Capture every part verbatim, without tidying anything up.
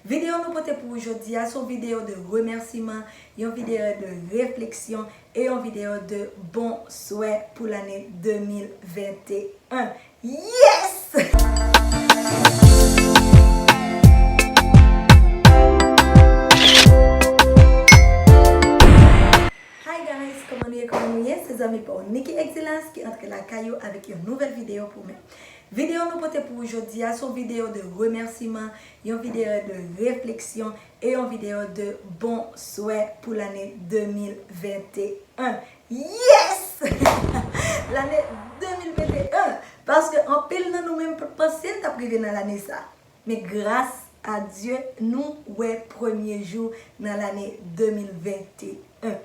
Videyo nou pote pou ou jodi a se yon videyo de remèsiman, yon videyo de refleksyon e yon videyo de bon swè pou lane de mil vent e en. Yes! Hi guys, kòman nou ye, kòman nou ye? Se zanmi pa w Nicky Exilas ki antre lakay ou avèk yon nouvèl videyo pou mwen. Videyo nou pote pou ou jodi a se yon videyo de remèsiman, yon videyo de refleksyon e yon videyo de bon swè pou lane de mil vent e en. Yes! Lane de mil vent e en! Paske anpil nan nou menm pa t panse n t ap rive nan lane sa. Men gras a Dye, nou wè premye jou nan lane de mil vent e en.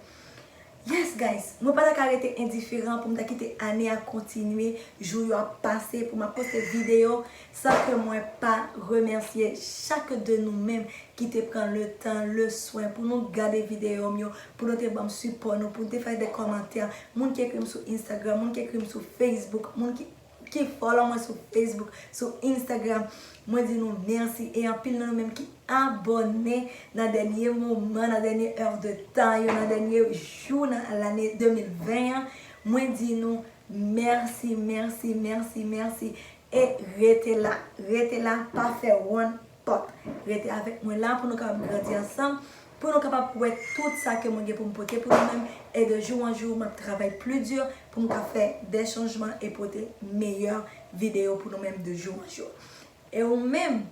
Yes guys, mwen pa ta ka rete endiferan pou m ta kite ane a kontinye, jou yo ap pase, pou m ap poste videyo san ke mwen pa remèsye chak de nou menm ki te pran le tan, le swen pou nou gade videyo m yo, pou nou te ban m sipò nou, pou nou te fè de kòmantè, moun ki ekri m sou Instagram, moun ki ekri m sou Facebook, moun ki ki follow mwen sou Facebook, sou Instagram. Mwen di nou mèsi e anpil nan nou menm ki abòne nan dènye moman, nan dènye è de tan yo, nan dènye jou nan lane de mil ven an. Mwen di nou mèsi, mèsi, mèsi, mèsi. E rete la, rete la, pa fè wonn pòt. Rete avèk mwen la pou nou kapab grandi ansanm, pou nou kapab wè tout sa ke mwen gen pou m pote pou nou menm. E de jou an jou, m ap travay pli di pou m ka fè de chanjman e pote meyè videyo pou nou menm de jou an jou. E ou menm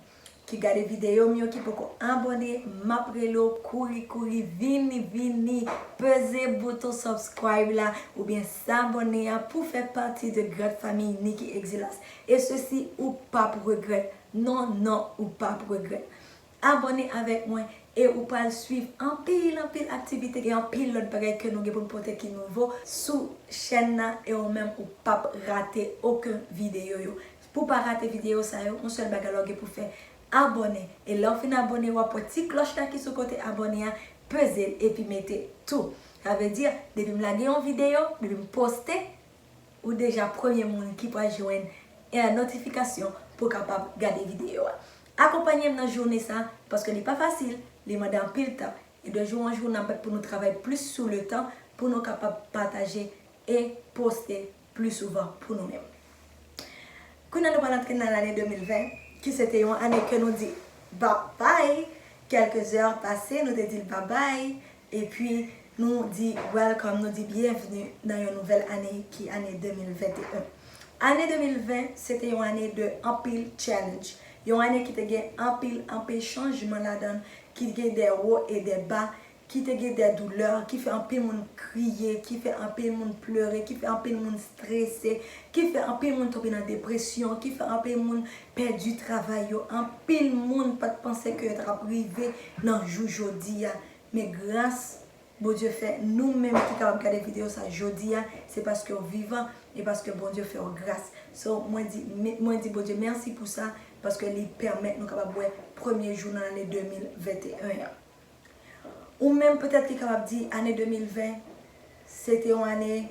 ki gade videyo m yo ki poko abòne, m ap rele w kouri kouri, vini vini, peze bouton subscribe la oubyen sabòne a pou fè pati de grand fanmi Nicky Exilas. E sesi ou p ap regrèt. Non, non, ou p ap regrèt. Abòne avèk mwen e ou pral swiv anpil, anpil aktivite e anpil lòt bagay ke nou gen pou n pote ki nouvo sou chèn nan e ou menm ou p ap rate okenn videyo yo. Pou w pa rate videyo sa yo, yon sèl bagay la w gen pou fè, abòne. E lè w fin abòne, w ap wè ti klòch la ki sou kote abòne a, peze l epi mete tou. Sa vle di, depi m lage yon videyo, depi m poste, ou deja premye moun ki pral jwenn, eh, notifikasyon pou w kapab gade videyo a. Akonpanye m nan jounen sa, paske li pa fasil, li mande anpil tan. E de jou an jou, n ap bat pou nou travay plis sou le tan, pou nou kapab pataje e poste pli souvan pou nou menm. Kounye a nou pral antre nan lane de mil ven, ki se te yon ane ke nou di babay. Kèlke zè pase, nou te di l babay. Epi, nou di welcome, nou di byenvni nan yon nouvèl ane ki ane de mil ven e en. Ane de mil ven, se te yon ane de anpil challenge. Yon ane ki te gen anpil, anpil chanjman ladan l, ki te gen de wo e de ba, ki te gen de doulè, ki fè anpil moun kriye, ki fè anpil moun plere, ki fè anpil moun strese, ki fè anpil moun tonbe nan depresyon, ki fè anpil moun pèdi travay yo. Anpil moun pa t panse ke yo t ap rive nan jou jodi a. Men gras Bondye fè, nou menm ki kapab gade videyo sa jodi a, se paske w vivan e paske Bondye fè w gras. So, mwen di, me- mwen di Bondye mèsi pou sa, paske li pèmèt nou kapab wè premye jou nan lane de mil ven e en an. Ou menm petèt ki kapab di ane de mil ven, se te yon ane,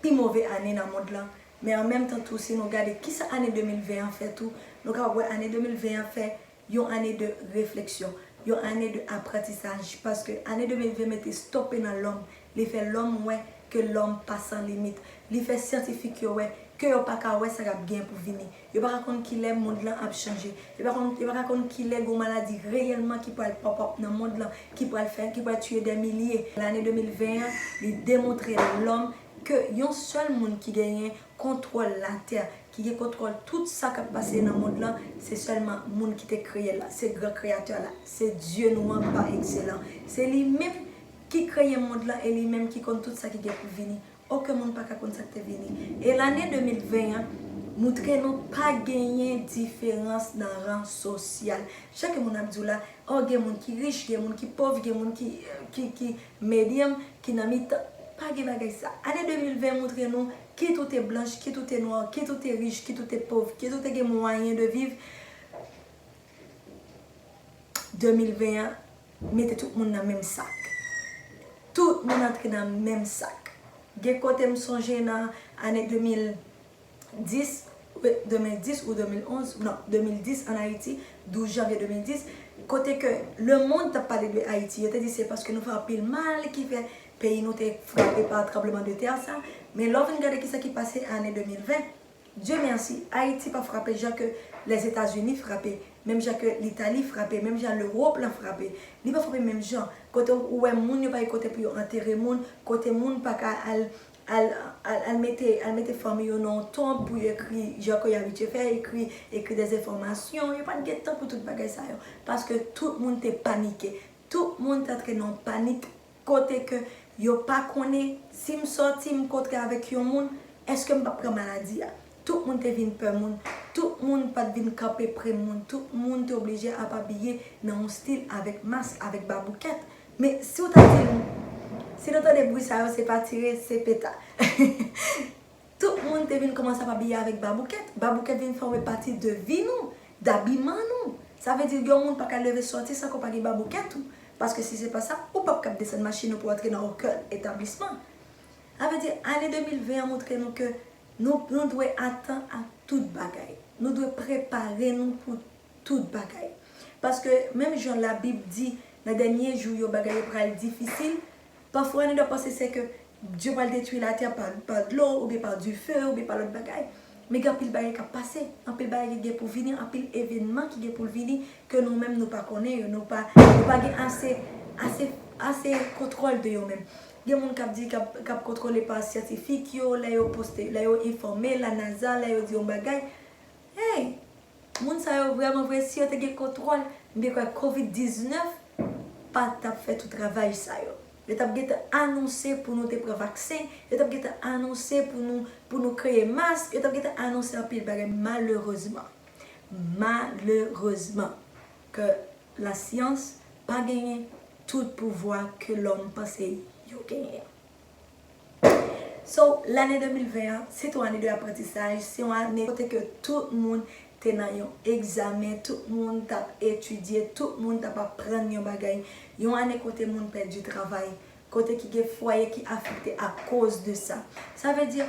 pi move ane nan mond lan. Men an menm tan tou, si nou gade kisa ane de mil ven an fè tou, nou kapab wè ane de mil ven an fè yon ane de refleksyon, yon ane de aprantisaj, paske ane de mil ven mete stope nan lòm, li fè lòm wè ke lòm pa san limit, li fè syantifik yo wè ke yo pa ka wè sa k ap gen pou vini. Yo pa ka konn kilè mond lan ap chanje. Yo pa konn, yo pa ka konn kilè gon maladi reyèlman ki pral pop up nan mond lan, ki pral fè, ki pral tiye dè milye. Lane de mil ven an, li demontre lòm ke yon sèl moun ki genyen kontwòl latè, ki gen kontwòl tout sa k ap pase nan mond lan, se sèlman moun ki te kreye l la, se gran kreyatè la, se Dye nou an pa ekselan. Se li menm ki kreye mond lan e li menm ki konn tout sa ki gen pou vini. Okenn moun pa ka konn sa k te vini. E lane de mil ven an moutre nou pa genyen diferans nan ran sosyal. Jan ke moun ap di w la, o, gen moun ki rich, gen moun ki pòv, gen moun ki, ki, ki medyòm, ki nan mitan. Pa gen bagay sa. Ane de mil ven moutre nou, kit ou te blanch, kit ou te nwa, kit ou te rich, kit ou te pòv, kit ou te gen mwayen de viv, de mil ven an mete tout moun nan menm sak. Tout moun antre nan menm sak. Gen kote m sonje nan ane de mil dis, de mil dis ou de mil onz, non, de mil dis ann Ayiti, douz janvye de mil dis, kote ke lemonn t ap pale de Ayiti. Yo te di se paske nou fè anpil mal ki fè peyi nou te frape pa tranblemanntè sa. Men lè w vin gade kisa ki pase ane de mil ven, Dye mèsi, Ayiti pa frape jan ke Lèzetazini frape, menm jan ke Litali frape, menm jan Lewòp lan frape. Li pa frape menm jan. Kote ou wè moun yo pa gen kote pou yo antere moun, kote moun pa ka al al, al, al mete, al mete fanmi yo nan yon tonb pou yo ekri jan ke yo abitye fè, ekri, ekri dezenfòmasyon. Yo pa t gen tan pou tout bagay sa yo. Paske tout moun te panike. Tout moun te antre nan yon panik kote ke yo pa konnen si m sòti m kontre avèk yon moun, èske m p ap pran maladi a. Tout moun te vin pè moun. Tout moun pa t vin kanpe pre moun. Tout moun te oblije ap abiye nan yon stil avèk mask, avèk baboukèt. Men si w ta di m, si nou tande bri sa yo, se pa tire, se peta. Tout moun te vin kòmanse ap abiye avèk baboukèt. Baboukèt vin fòme pati de vi nou, dabiman nou. Sa vle di yon moun pa ka leve sòti san ke w pa gen baboukèt ou. Paske si se pa sa, ou p ap kab desann machin ou pou antre nan okenn etablisman. Sa vle di ane de mil ven an montre nou ke nou, nou dwe atan a tout bagay. Nou dwe prepare nou pou tout bagay. Paske menm jan Labib di nan dènye jou yo bagay yo pral difisil, pafwa nou ta panse se ke Dye pral detwi latè pa, pa dlo, oubyen pa dife, oubyen pa lòt bagay. Men gen anpil bagay k ap pase, anpil bagay ki gen pou vini, anpil evènman ki gen pou l vini ke nou menm nou pa konnen yo, nou pa, nou pa gen ase, ase, ase kontwòl de yo menm. Gen moun k ap di, k ap, k ap kontwole pa syantifik yo, lè yo poste, lè yo enfòme, la NASA, lè yo di yon bagay. Hey! Moun sa yo vrèman vre, si yo te gen kontwòl, m byen kwè kovid diznèf pa t ap fè tout ravaj sa yo. Yo t ap gentan anonse pou nou te pran vaksen, yo t ap gentan anonse pou nou, pou nou kreye mask, yo t ap gentan anonse anpil bagay malerezman. Malerezman, ke lasyans pa genyen tout pouvwa ke lòm panse yo genyen. So, lane de mil ven an, se te yon ane de aprantisaj, se yon ane kote ke tout moun te nan yon egzamen, tout moun t ap etidye, tout moun t ap aprann yon bagay. Yon ane kote moun pèdi travay, kote ki gen fwaye ki afekte akoz de sa. Sa vle di,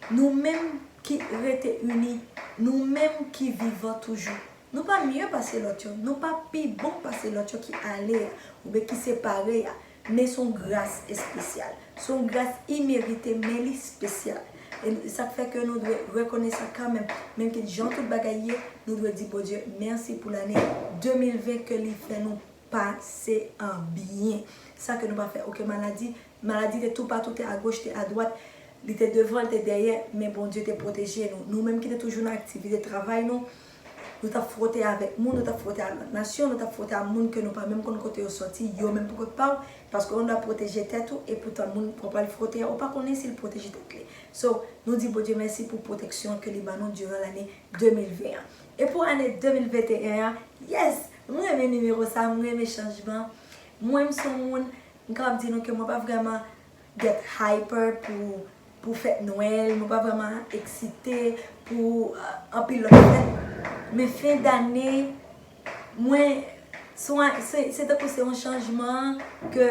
nou menm ki rete ini, nou menm ki vivan toujou, nou pa mye pase lòt yo, nou pa pi bon pase lòt yo ki ale a, oubyen ki separe a. Men se yon gras espesyal. Se yon gras imerite, men li espesyal. E sa k fè ke nou dwe rekonesan kanmenm. Menm ki jan tout bagay ye, nou dwe di Bondye mèsi pou lane de mil ven ke li fè nou pase an byen. San ke nou pa fè okenn maladi. Maladi te toupatou, te agoch, te adwat. Li te devan, li te dèyè, men Bondye te pwoteje nou. Nou menm ki te toujou nan aktivite travay nou, nou t ap fwote avèk moun, nou t ap fwote ak lòt nasyon, nou t ap fwote ak moun ke nou pa menm konn kote yo sòti, yo menm pou kont pa yo, paske ou dwe pwoteje tèt ou, epoutan moun w ap al fwote a, ou pa konnen si l pwoteje tèt li. So, nou di Bondye mèsi pou pwoteksyon ke li ban nou diran lane de mil ven an. E pou ane de mil venteyen an, yes! M renmen nimewo sa, m renmen chanjman. Mwen, m se yon moun, m kapab di nou ke mwen pa vrèman get hyper pou, pou fèt Nwèl, mwen pa vrèman eksite pou, euh, anpil lòt fèt. Men fen dane, mwen, se, se, se tankou se yon chanjman ke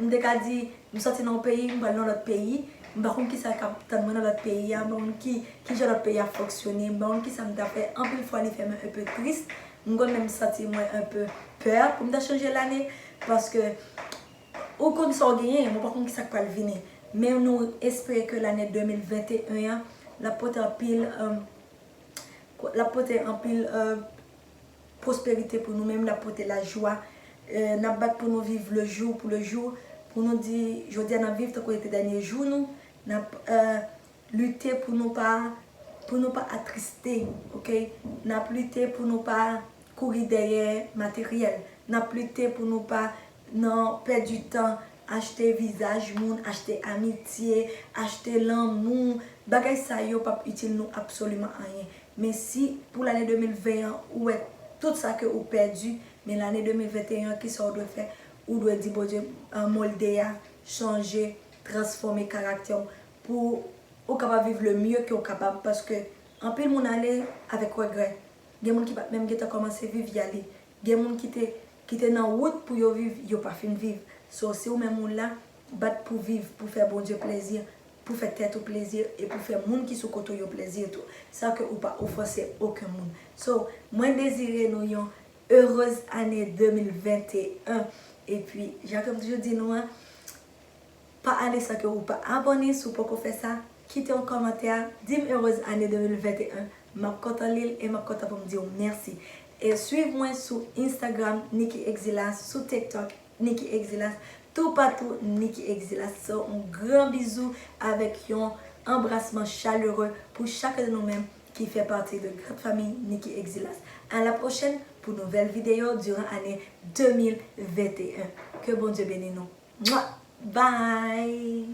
m te ka di, m sòti nan yon peyi, m pral nan lòt peyi, m pa konn kisa k ap tann mwen nan lòt peyi a, m pa konn ki, ki jan lòt peyi a fonksyone, m pa konn kisa m ta fè. Anpil fwa, li fè mwen enpe tris, m konn menm santi mwen enpe pè pou m ta chanje lane, paske ou konn sa w genyen, men w pa konn kisa k pral vini. Men nou espere ke lane de mil venteyen an, l ap pote anpil, euh, l ap pote anpil, euh, pwosperite pou nou menm, l ap pote lajwa. Euh, n ap bat pou nou viv le jour pour le jour, pou nou di, jodi a n ap viv tankou se te dènye jou nou, n ap, euh, lite pou nou pa, pou nou pa atriste, oke? N ap lite pou nou pa kouri dèyè materyèl. N ap lite pou nou pa nan pèdi tan, achte vizaj moun, achte amitye, achte lanmou. Bagay sa yo p ap itil nou absoliman anyen. Men si pou lane de mil ven an, ou wè tout sa ke ou pèdi, men lane de mil venteyen an, kisa w dwe fè? Ou dwe di Bondye, euh, molde a, chanje, transfòme karaktè w pou ou kapab viv le mieux ke w kapab, paske anpil moun ale avèk regrè. Gen moun ki pa t menm gentan kòmanse viv, y ale. Gen moun ki te, ki te nan wout pou yo viv, yo pa fin viv. So, si ou menm ou la, bat pou viv, pou fè Bondye plezi, pou fè tèt ou plezi e pou fè moun ki sou kote w yo plezi tou. San ke ou pa ofanse okenn moun. So, mwen dezire nou yon heureuse année deux mille vingt et un. Epi, jan ke m toujou di nou an, pa ale san ke ou pa abòne si w poko fè sa. Kite yon kòmantè, di m heureuse année deux mille vingt et un. M ap kontan li l e m ap kontan pou m di w mèsi. E swiv mwen sou Instagram, Nicky Exilas, sou TikTok, Nicky Exilas, toupatou Nicky Exilas. So, yon gran bizou avèk yon anbrasman chalere pou chak de nou menm ki fè pati de grand famille Nicky Exilas. À la prochaine pour nouvelle vidéo durant année deux mille vingt et un. Que Bondye beni nou. Mwa! Bye!